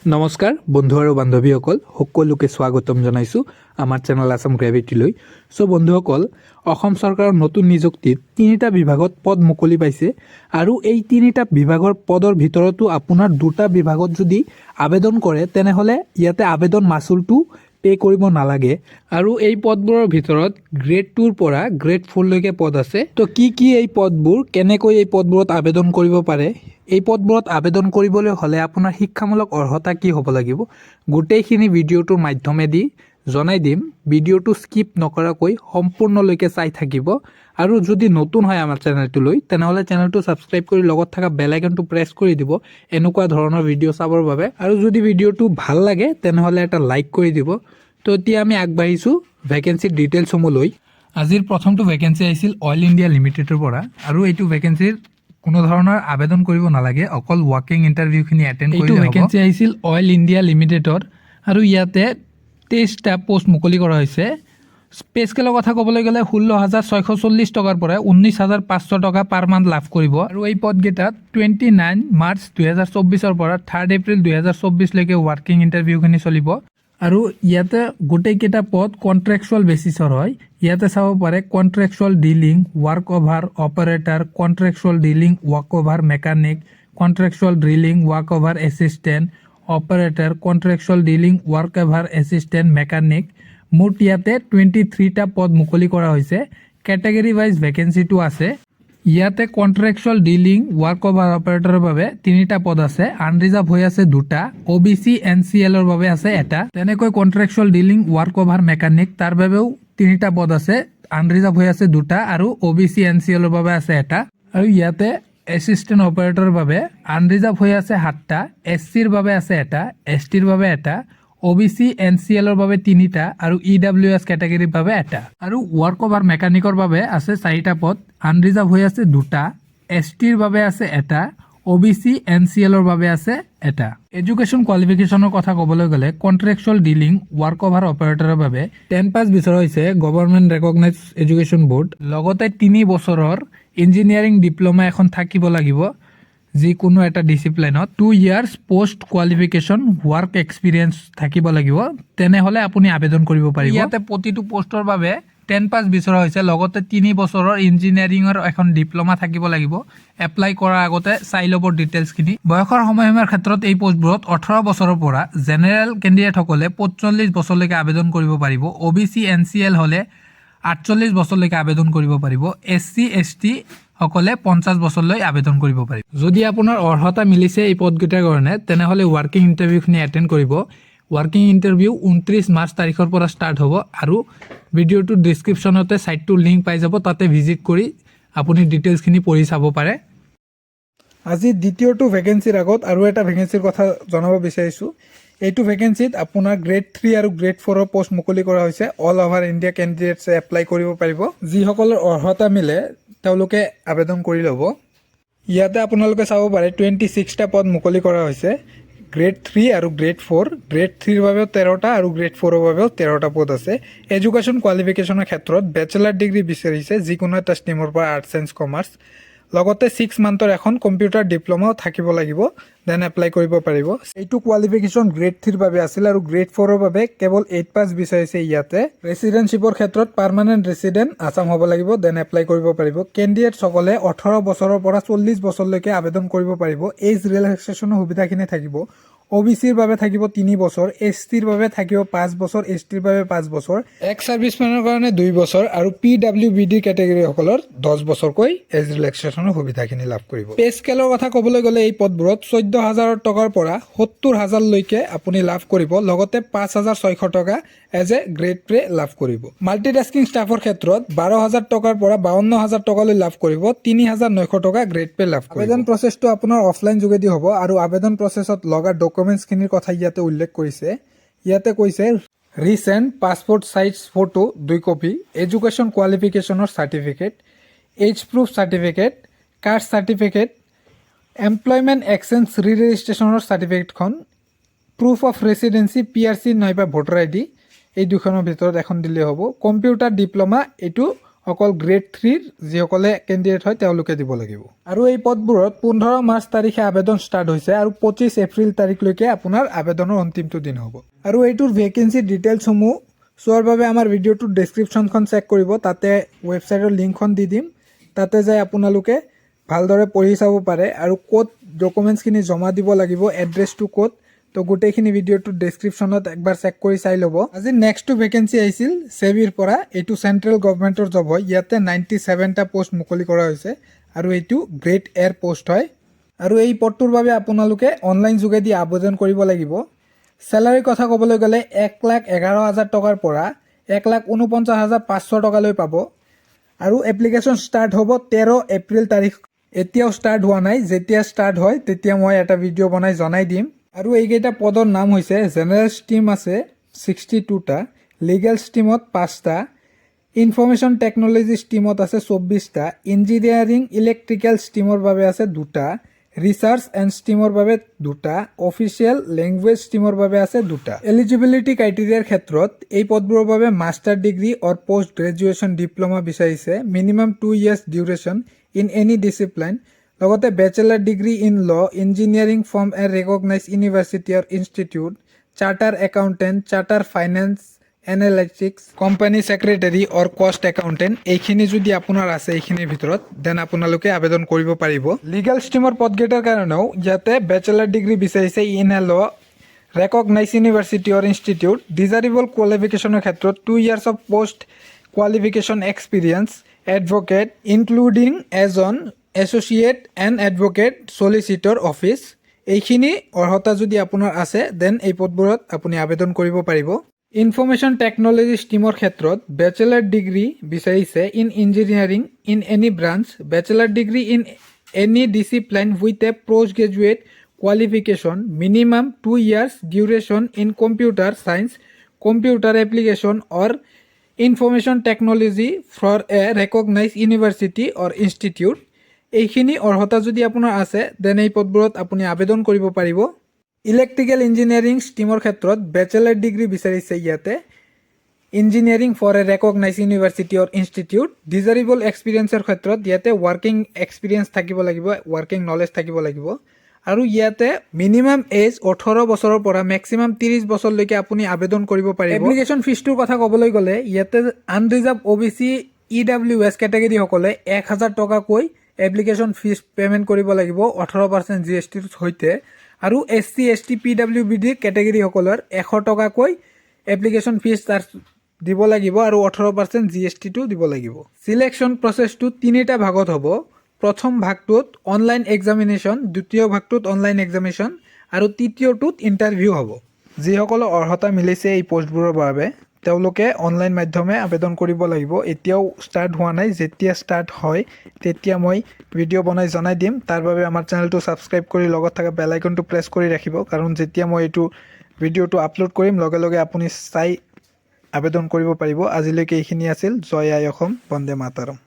নমস্কাৰ বন্ধু আৰু বান্ধৱীসকল, সকলোকে স্বাগতম জনাইছোঁ আমাৰ চেনেল আছাম গ্ৰেভিটিলৈ। চ' বন্ধুসকল, অসম চৰকাৰৰ নতুন নিযুক্তিত তিনিটা বিভাগত পদ মুকলি পাইছে আৰু এই তিনিটা বিভাগৰ পদৰ ভিতৰতো আপোনাৰ দুটা বিভাগত যদি আবেদন কৰে, তেনেহ'লে ইয়াতে আবেদন মাচুলটো পে' কৰিব নালাগে। আৰু এই পদবোৰৰ ভিতৰত গ্ৰেড 2ৰ পৰা গ্ৰেড 4লৈকে পদ আছে। তো কি কি এই পদবোৰ, কেনেকৈ এই পদবোৰত আবেদন কৰিব পাৰে, এই পদবোৰত আবেদন কৰিবলৈ হ'লে আপোনাৰ শিক্ষামূলক অৰ্হতা কি হ'ব লাগিব, গোটেইখিনি ভিডিঅ'টোৰ মাধ্যমেদি জনাই দিম। ভিডিঅ'টো স্কিপ নকৰাকৈ সম্পূৰ্ণলৈকে চাই থাকিব। আৰু যদি নতুন হয় আমাৰ চেনেলটোলৈ, তেনেহ'লে চেনেলটো ছাবস্ক্ৰাইব কৰি লগত থকা বেল আইকনটো প্ৰেছ কৰি দিব এনেকুৱা ধৰণৰ ভিডিঅ' চাবৰ বাবে। আৰু যদি ভিডিঅ'টো ভাল লাগে, তেনেহ'লে এটা লাইক কৰি দিব। তো এতিয়া আমি আগবাঢ়িছোঁ ভেকেঞ্চিৰ ডিটেইলছসমূহ লৈ। আজিৰ প্ৰথমটো ভেকেঞ্চি আহিছিল অইল ইণ্ডিয়া লিমিটেডৰ পৰা আৰু এইটো ভেকেঞ্চিৰ কোনো ধৰণৰ আবেদন কৰিব নালাগে, অকল ৱাক ইন ইণ্টাৰভিউখিনি এটেণ্ড কৰিলে। এইটো ভেকেঞ্চি আহিছিল অইল ইণ্ডিয়া লিমিটেডৰ আৰু ইয়াতে 23টা পষ্ট মুকলি কৰা হৈছে। পে স্কেলৰ কথা ক'বলৈ গ'লে 16,640 টকাৰ পৰা 19,500 টকা পাৰ মান্থ লাভ কৰিব। আৰু এই পদকেইটাত 29 মাৰ্চ 2024ৰ পৰা 3 এপ্ৰিল 2024লৈকে ৱাক ইন ইণ্টাৰভিউখিনি চলিব। আৰু ইয়াতে গোটেইকেইটা পদ কণ্ট্ৰেকচুৱেল বেচিছৰ হয়। ইয়াতে চাব পাৰে, contractual drilling work over operator, contractual drilling work over mechanic, contractual drilling work over assistant operator, contractual drilling work over assistant mechanic। মুঠ ইয়াতে 23টা পদ মুকলি কৰা হৈছে। কেটেগৰী ৱাইজ ভেকেঞ্চিটো আছে। ইয়াতে কণ্ট্ৰেকচুৱেল ড্ৰিলিং ৱাৰ্ক অভাৰ অপাৰেটৰৰ বাবে তিনিটা পদ আছে, আনৰিজাৰ্ভ হৈ আছে দুটা, অ' বি চি, এন চি এলৰ বাবে আছে এটা। তেনেকৈ contractual drilling work over mechanic, তাৰ বাবেও তিনিটা পদ আছে, আনৰিজাৰ্ভ হৈ আছে দুটা আৰু অ' বি চি, এন চি এলৰ বাবে আছে এটা। আৰু ইয়াতে এছিষ্টেণ্ট অপাৰেটৰৰ বাবে আনৰিজাৰ্ভ হৈ আছে সাতটা, এছ চিৰ বাবে আছে এটা, এছ টিৰ বাবে এটা, অ' বি চি, এন চি এলৰ বাবে তিনিটা আৰু ই ডাব্লিউ এছ কেটেগৰীৰ বাবে এটা। আৰু ৱাৰ্ক অভাৰ মেকানিকৰ বাবে আছে চাৰিটা পদ, আনৰিজাৰ্ভ হৈ আছে দুটা, এছ টিৰ বাবে আছে এটা, অ' বি চি, এন চি এলৰ বাবে আছে এটা। এডুকেশ্যন কোৱালিফিকেশ্যনৰ কথা ক'বলৈ গ'লে কণ্ট্ৰেকচুৱেল ড্ৰিলিং ৱাৰ্ক অভাৰ অপাৰেটৰৰ বাবে 10 পাছ বিচৰা হৈছে, গভৰ্ণমেণ্ট ৰেকগনাইজ এডুকেশ্যন বৰ্ড। লগতে 3 বছৰৰ ইঞ্জিনিয়াৰিং ডিপ্ল'মা এখন থাকিব লাগিব যিকোনো এটা ডিচিপ্লিনত। 2 years post qualification work experience থাকিব লাগিব, তেনেহ'লে আপুনি আবেদন কৰিব পাৰিব। ইয়াতে প্ৰতিটো পষ্টৰ বাবে 10 পাছ বিচৰা হৈছে, লগতে 3 বছৰৰ ইঞ্জিনিয়াৰিঙৰ এখন ডিপ্ল'মা থাকিব লাগিব। এপ্লাই কৰাৰ আগতে চাই ল'ব ডিটেইলছখিনি। বয়সৰ সময়সীমাৰ ক্ষেত্ৰত এই পষ্টবোৰত 18 বছৰৰ পৰা জেনেৰেল কেণ্ডিডেটসকলে 45 বছৰলৈকে আবেদন কৰিব পাৰিব। O' B C, N C L হ'লে 48 বছৰলৈকে আবেদন কৰিব পাৰিব। এছ চি, এছ টি সকলে 50 বছৰলৈ আবেদন কৰিব পাৰিব। যদি আপোনাৰ অৰ্হতা মিলিছে এই পদকেইটাৰ কাৰণে, তেনেহ'লে ৱাক ইন ইণ্টাৰভিউখিনি এটেণ্ড কৰিব। ৱাক ইন ইণ্টাৰভিউ 29 মাৰ্চ তাৰিখৰ পৰা ষ্টাৰ্ট হ'ব আৰু ভিডিঅ'টোৰ ডিছক্ৰিপশ্যনতে ছাইটটোৰ লিংক পাই যাব, তাতে ভিজিট কৰি আপুনি ডিটেইলছখিনি পঢ়ি চাব পাৰে। আজি দ্বিতীয়টো ভেকেঞ্চিৰ আগত আৰু এটা ভেকেঞ্চিৰ কথা জনাব বিচাৰিছোঁ। এইটো ভেকেঞ্চিত আপোনাৰ গ্ৰেড 3 আৰু গ্ৰেড 4ৰ পষ্ট মুকলি কৰা হৈছে। অল অভাৰ ইণ্ডিয়া কেণ্ডিডেটছে এপ্লাই কৰিব পাৰিব। যিসকলৰ অৰ্হতা মিলে, তেওঁলোকে আবেদন কৰি ল'ব। ইয়াতে আপোনালোকে চাব পাৰে, 26টা পদ মুকলি কৰা হৈছে গ্ৰেড 3 আৰু গ্ৰেড 4। গ্ৰেড 3ৰ বাবেও 13টা আৰু গ্ৰেড 4ৰ বাবেও 13টা পদ আছে। এডুকেশ্যন কোৱালিফিকেশ্যনৰ ক্ষেত্ৰত বেচেলাৰ ডিগ্ৰী বিচাৰিছে যিকোনো এটা ষ্ট্ৰীমৰ পৰা, আৰ্টছ, ছায়েন্স, কমাৰ্চ। লগতে 6 মান্থৰ এখন কম্পিউটাৰ ডিপ্ল'মাও থাকিব লাগিব, then apply কৰিব পাৰিব। এইটো কোৱালিফিকেশ্যন গ্ৰেড 3ৰ বাবে আছিল আৰু গ্ৰেড 4ৰ বাবে কেৱল 8 পাছ বিচাৰিছে। ইয়াতে ৰেচিডেঞ্চিপৰ ক্ষেত্ৰত পাৰ্মানেণ্ট ৰেচিডেণ্ট আছাম হ'ব লাগিব, then apply কৰিব পাৰিব। কেণ্ডিডেটসকলে 18 বছৰৰ পৰা 40 বছৰলৈকে আবেদন কৰিব পাৰিব। এইজ ৰিলেক্সেশ্যনৰ সুবিধাখিনি থাকিব। অ' বি চিৰ বাবে থাকিব 3 বছৰ, এছ চিৰ বাবে থাকিব 5 বছৰ, এছ টিৰ বাবে 5 বছৰ, এক্স ছাৰ্ভিচমেনৰ কাৰণে 2 বছৰ আৰু পি ডাব্লিউ বি ডি কেটেগৰীসকলৰ 10 বছৰকৈ এজ ৰিলেক্সেশ্যনৰ সুবিধাখিনি লাভ কৰিব। পে স্কেলৰ কথা ক'বলৈ গ'লে এই পদবোৰত 14,000 টকাৰ পৰা 70,000লৈকে আপুনি লাভ কৰিব। লগতে 5,600 টকা এজ এ গ্ৰেড পে লাভ কৰিব। মাল্টিটাস্কিং ষ্টাফৰ ক্ষেত্ৰত 12,000 টকাৰ পৰা 52,000 টকালৈ লাভ কৰিব, 3,900 টকা গ্ৰেড পে লাভ কৰিব। আবেদন প্ৰচেছটো আপোনাৰ অফলাইন যোগেদি হ'ব আৰু আবেদন প্ৰচেছত লগা ডকুমেণ্টছখিনিৰ কথা ইয়াতে উল্লেখ কৰিছে। ইয়াতে কৈছে, ৰিচেণ্ট পাছপৰ্ট চাইজ ফটো দুই কপি, এডুকেশ্যন কোৱালিফিকেশ্যনৰ certificate, age proof certificate, caste certificate, employment exchange ৰি ৰেজিষ্ট্ৰেশ্যনৰ চাৰ্টিফিকেটখন, proof of residency, PRC নাইবা ভোটাৰ আই ডি, এই দুখনৰ ভিতৰত এখন দিলেই হ'ব। কম্পিউটাৰ ডিপ্ল'মা, এইটো অকল গ্ৰেড থ্ৰীৰ যিসকলে কেণ্ডিডেট হয়, তেওঁলোকে দিব লাগিব। আৰু এই পদবোৰত 15 মাৰ্চ তাৰিখে আবেদন ষ্টাৰ্ট হৈছে আৰু 25 এপ্ৰিল তাৰিখলৈকে আপোনাৰ আবেদনৰ অন্তিমটো দিন হ'ব। আৰু এইটোৰ ভেকেঞ্চি ডিটেইলছসমূহ চোৱাৰ বাবে আমাৰ ভিডিঅ'টোৰ ডেছক্ৰিপশ্যনখন চেক কৰিব। তাতে ৱেবছাইটৰ লিংকখন দি দিম। তাতে যাই আপোনালোকে ভালদৰে পঢ়ি চাব পাৰে আৰু ক'ত ডকুমেণ্টছখিনি জমা দিব লাগিব, এড্ৰেছটো ক'ত, তো গোটেইখিনি ভিডিঅ'টোৰ ডেছক্ৰিপশ্যনত একবাৰ চেক কৰি চাই ল'ব। আজি নেক্সটটো ভেকেঞ্চি আহিছিল ছেবিৰ পৰা। এইটো চেণ্ট্ৰেল গভমেণ্টৰ জব হয়। ইয়াতে 97টা পষ্ট মুকলি কৰা হৈছে আৰু এইটো গ্ৰেড এৰ পষ্ট হয়। আৰু এই পদটোৰ বাবে আপোনালোকে অনলাইন যোগেদি আবেদন কৰিব লাগিব। চেলাৰীৰ কথা ক'বলৈ গ'লে 1,11,000 টকাৰ পৰা 1,49,500 টকালৈ পাব। আৰু এপ্লিকেশ্যন ষ্টাৰ্ট হ'ব 13 এপ্ৰিল তাৰিখ। এতিয়াও ষ্টাৰ্ট হোৱা নাই। যেতিয়া ষ্টাৰ্ট হয়, তেতিয়া মই এটা ভিডিঅ' বনাই জনাই দিম। আৰু এইকেইটা পদৰ নাম হৈছে, জেনেৰেল ষ্ট্ৰীম আছে 62টা, লিগেল ষ্ট্ৰীমত পাঁচটা, ইনফৰ্মেশ্যন টেকন'লজি ষ্ট্ৰীমত আছে 24টা, ইঞ্জিনিয়াৰিং ইলেক্ট্ৰিকেল ষ্ট্ৰীমৰ বাবে আছে দুটা, ৰিচাৰ্চ এণ্ড ষ্ট্ৰীমৰ বাবে দুটা, অফিচিয়েল লেংগুৱেজ ষ্ট্ৰীমৰ বাবে আছে দুটা। এলিজিবিলিটি ক্ৰাইটেৰিয়াৰ ক্ষেত্ৰত এই পদবোৰৰ বাবে master degree or post graduation diploma বিচাৰিছে, minimum 2 years duration in any discipline, লগতে bachelor degree in law, engineering from a recognise university or institute, charter accountant, charter finance analytics, company secretary or cost accountant, এইখিনি যদি আপোনাৰ আছে এইখিনিৰ ভিতৰত, then আপোনালোকে আবেদন কৰিব পাৰিব। লিগেল ষ্ট্ৰীমৰ পদকেইটাৰ কাৰণেও ইয়াতে বেচেলাৰ ডিগ্ৰী বিচাৰিছে in a law recognise university or institute। Desirable কোৱালিফিকেশ্যনৰ ক্ষেত্ৰত 2 years of post qualification experience advocate, including as an associate and advocate, solicitor office, এইখিনি অৰ্হতা যদি আপোনাৰ আছে, then এই পদবোৰত আপুনি আবেদন কৰিব পাৰিব। ইনফৰ্মেশ্যন টেকন'লজি ষ্ট্ৰীমৰ ক্ষেত্ৰত বেচেলাৰ ডিগ্ৰী বিচাৰিছে in engineering in any branch, bachelor degree in any discipline with a post graduate qualification, minimum 2 years duration in computer science, computer application or information technology from a recognise university or institute, এইখিনি অৰ্হতা যদি আপোনাৰ আছে, then এই পদবোৰত আপুনি আবেদন কৰিব পাৰিব। ইলেক্ট্ৰিকেল ইঞ্জিনিয়াৰিং ষ্ট্ৰীমৰ ক্ষেত্ৰত বেচেলাৰ ডিগ্ৰী বিচাৰিছে ইয়াতে engineering from a recognise university or institute। Desirable এক্সপিৰিয়েঞ্চৰ ক্ষেত্ৰত ইয়াতে ৱৰ্কিং এক্সপিৰিয়েঞ্চ থাকিব লাগিব, ৱৰ্কিং নলেজ থাকিব লাগিব। আৰু ইয়াতে মিনিমাম এজ 18 বছৰৰ পৰা মেক্সিমাম 30 বছৰলৈকে আপুনি আবেদন কৰিব পাৰিব। এপ্লিকেশ্যন ফিজটোৰ কথা ক'বলৈ গ'লে ইয়াতে unreserved, O' B C, E W S কেটেগৰীসকলে 1000 টকাকৈ এপ্লিকেশ্যন ফিজ পে'মেণ্ট কৰিব লাগিব 18% জি এছ টিৰ সৈতে। আৰু S C, S T, P W B D কেটেগৰীসকলৰ 100 টকাকৈ এপ্লিকেশ্যন ফিজ চাৰ্জ দিব লাগিব আৰু 18% জি এছ টিটো দিব লাগিব। চিলেকশ্যন প্ৰচেছটো তিনিটা ভাগত হ'ব। প্ৰথম ভাগটোত অনলাইন এক্সামিনেশ্যন, দ্বিতীয় ভাগটোত অনলাইন এক্সামিনেশ্যন আৰু তৃতীয়টোত ইণ্টাৰভিউ হ'ব। যিসকলৰ অৰ্হতা মিলিছে এই পষ্টবোৰৰ বাবে, তেওঁলোকে অনলাইন মাধ্যমে আবেদন কৰিব লাগিব। এতিয়াও ষ্টাৰ্ট হোৱা নাই। যেতিয়া ষ্টাৰ্ট হয়, তেতিয়া মই ভিডিঅ' বনাই জনাই দিম। তাৰ বাবে আমাৰ চেনেলটো ছাবস্ক্ৰাইব কৰি লগত থকা বেল আইকনটো প্ৰেছ কৰি ৰাখিব, কাৰণ যেতিয়া মই এইটো ভিডিঅ'টো আপলোড কৰিম, লগে লগে আপুনি চাই আবেদন কৰিব পাৰিব। আজিলৈকে এইখিনি আছিল। জয় আই অসম, বন্দে মাতাৰম।